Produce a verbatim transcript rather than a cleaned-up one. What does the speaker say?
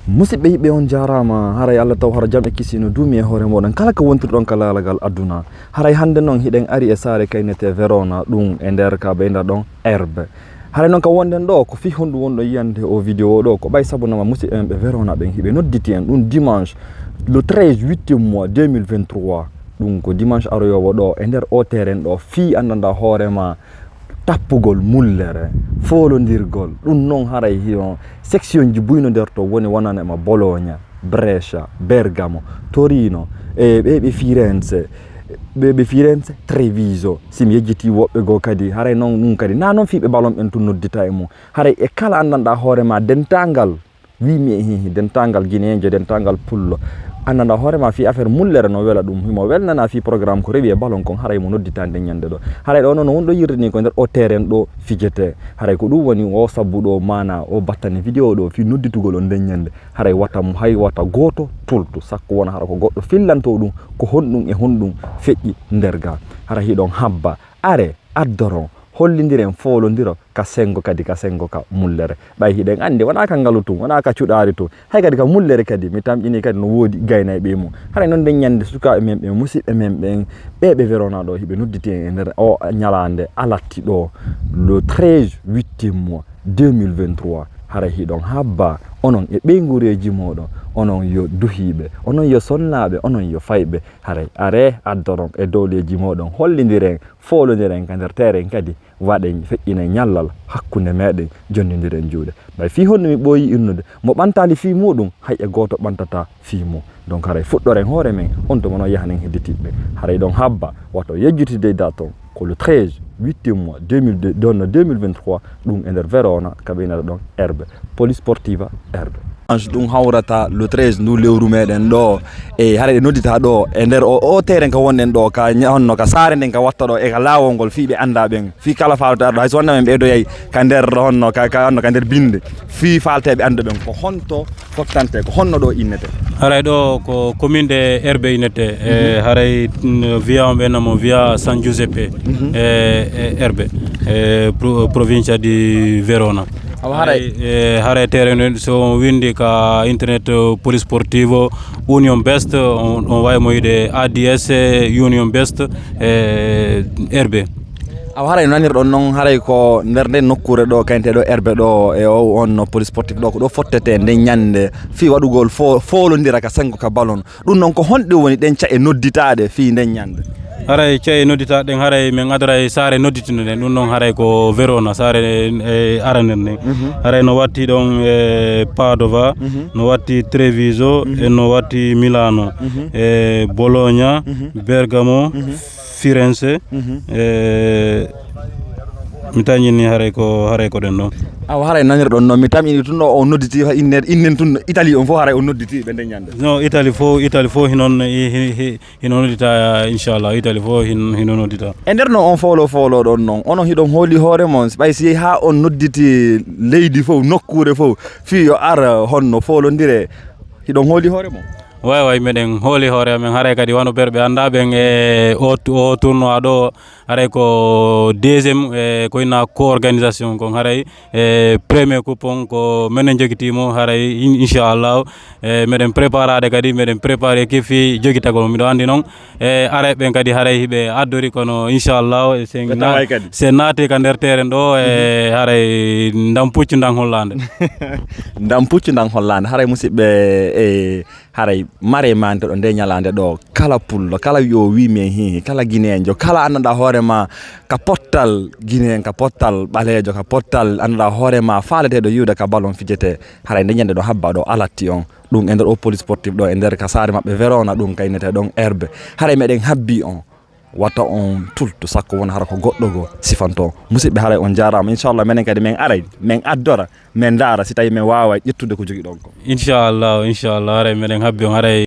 Musidɓe yiɓɓe, on jaaraama. Haray Allah taw hara jam e kisino duumi e hoore mooɗon kala ko wontirɗon ka laalagal aduna. Haray hannde noon hiɗen ari e saare kaynete Verona, ɗum e nder ka ɓeyda ɗon Erbe. Haray noon ka wonɗen ɗo, ko fii honɗum wonɗon yiyande o vidéo ɗo? Ko ɓay sabu nama musidɓe men ɓe Verona ɓen hiɓe nodditi en ɗum dimanche le treize huitième mois deux mille vingt-trois. Ɗum ko dimanche aroyoowo ɗo e nder o terrain ɗo fii anndanɗaa hoore ma tappugol mullere, foolondirgol. Ɗum noon haray hino section ji buyno nder to woni wonana ma Bologna, Brescia, Bergamo, Torino, e ɓe ɓe Firenze, ɓe ɓe Firenze, Treviso. Si mi yejjiti woɓɓe goo kadi, haray noon ɗum kadi. Na noon fii ɓe ballon ɓen tun noddita e mum. Haray e kala anndanɗaa hoore ma dentangal, wi mi e hihi, dentangal Guinéen jo, dentangal Pullo. Anndanɗaa hoore ma fii affaire mullere no wela ɗum, himo welnana fii programme ko rewi e ballon kon, haray mo noddita nden ñande ɗo. Haray ɗo noon wonɗo yirde ni ko nder o terrain ɗo fijete. Haray ko ɗum woni o sabu ɗo maana o battane vidéo ɗo fii nodditugol on nden ñande. Haray wata mo hay wata gooto tultu, sakko wona hara ko goɗɗo fillanto ɗum ko honɗum e honɗum feƴƴi nder ga. Hara hiɗon habba, are, addoron, hollindiren, foolondiro ka sengo kadi ka sengo ka mullere. Ɓay hiɗen anndi wonaa ka ngalu tun, wonaa ka cuɗaari tun, hay kadi ka mullere kadi mi tamƴini kadi no woodi gaynayɓe e mum. Haray noon nden ñande sukaaɓe men ɓen, musidɓe men ɓen, ɓe ɓe Verona ɗo hiɓe nodditi en e nder o ñalaande alatti ɗo le treize huitième mois deux mille vingt-trois. Haray hiɗon habba onon e ɓeyngureeji mooɗon, onon yo duhiiɓe, onon yo sonnaaɓe, onon yo fayɓe. Haray are addoron e dowleeji mooɗon, hollindiren, foolondiren ka nder terrain kadi, waɗen feƴƴinen ñallal hakkunde meɗen, jonnindiren juuɗe. Ɓay fii honno mi ɓooyi innude, mo ɓantaali fii muuɗum, hay e gooto ɓantataa fii mum. Donc haray fuɗɗoren hoore men, on tuma noon yahanen hedditiiɓe ɓen. Haray ɗon habba, wata o yejjitide date on, ko le treize huitième mois deux mille deux, ɗon no deux mille vingt-trois, ɗum e nder Verona, ka ɓe innata ɗon Erbe, Polisportiva Erbe. Ɗum hawrata le treize ndu lewru meɗen ɗo, e haray ɗe noddita ɗo e nder o, o terrain ka wonɗen ɗo, ka ña-, honno ka saare nden ka watta ɗo e ka laawol ngol fii ɓe annda ɓen, fii kala faalata ɗo, hay so wonno men ɓeydoyay ka nder honno ka, ka, honno ka nder binde, fii faalteeɓe annda ɓen ko honto fottante, ko honno ɗo innete? Haray ɗo ko commune de Erbe innete, e haray, mm, via on ɓe namo via San Giuseppe, e, e Erbe, e pro-, provincia di Verona. Awa haray. Haray, e, haray terrain ɗo, so on windi ka internet, o, Polisportivo, Union Best, on, on wawi mo yiide A D S, e, Union Best, e, Erbe. Awa haray no nanirɗon noon, haray ko nder nden nokkuure ɗo, kañte ɗo Erbe ɗo, e o on no Polisportif ɗo, ko ɗo fottete nden ñande fii waɗugol fo-, foolondira ka sengo ka ballon. Ɗum noon ko honɗe woni ɗen ca'e nodditaaɗe fii nden ñande? Haray ca'e nodditaaɗe ɗen, haray men adaray saare nodditino ɗen. Ɗum noon haray ko Verona, saare, e, aranere nden. Haray no watti ɗon, e, Padova, no watti Treviso, e no watti Milano, e Bologna, Bergamo, Firenze, e mi tañini haray ko, haray ko ɗen ɗon. Awa haray nanirɗon noon, mi tamƴini tun ɗo o nodditi, inne, innen tun Italie on fof haray o nodditi ɓe nden ñande. No, Italie fof, Italie fof hinon, hi-, hi-, hi-, hino noddita, inchallah, Italie fof hin-, hino noddita. E nder noon on foolo foolo ɗon noon, onon hiɗon hooli hoore mon, ɓay si yehi haa on nodditi leydi fof, nokkuure fof, fii yo ar honno foolondire, hiɗon hooli hoore mon? Way, way, meɗen hooli hoore amen, haray kadi wano ɓerɓe annda ɓen e o, o tournoi ɗo, haray ko deuxième, e ko inna co-organisation kon, haray e premier coupe on ko menen jogiti mo, haray in-, inchallahu, e meɗen préparade kadi, meɗen préparé ke fii jogitagol mo. Miɗo anndi noon, e arayɓe ɓen kadi haray hiɓe addori, kono inchallahu, e sen Ɓe na-, taway kadi. Sen naati ka nder terrain ɗo, e haray ndam puccu ndam hollande. Ndam puccu ndam hollande. Haray musidɓe, e haray mare mante ɗo nde ñalande ɗo, kala pullo, kala wi'o wi men hihi, kala guinéenjo, kala anndanɗaa hoore ma ka pottal guinéen, ka pottal ɓaleejo, ka pottal anndanɗaa hoore ma faaleteeɗo yiwde ka ballon fijete, haray nde ñande ɗo habba ɗo alatti on. Ɗum e nder o Polisportif ɗo, e nder ka saare maɓɓe Verona, ɗum kaynete ɗon Erbe. Haray meɗen habbi on. Wata on tultu, sakko won hara ko goɗɗo go sifanto. Musidɓe, haray on jaaraama. Inchallah, menen kadi men aray, men addora, men ndaara si tawi men waaway ƴettude ko jogiɗon ko. Inchallah, inchallah, haray meɗen habbi on, haray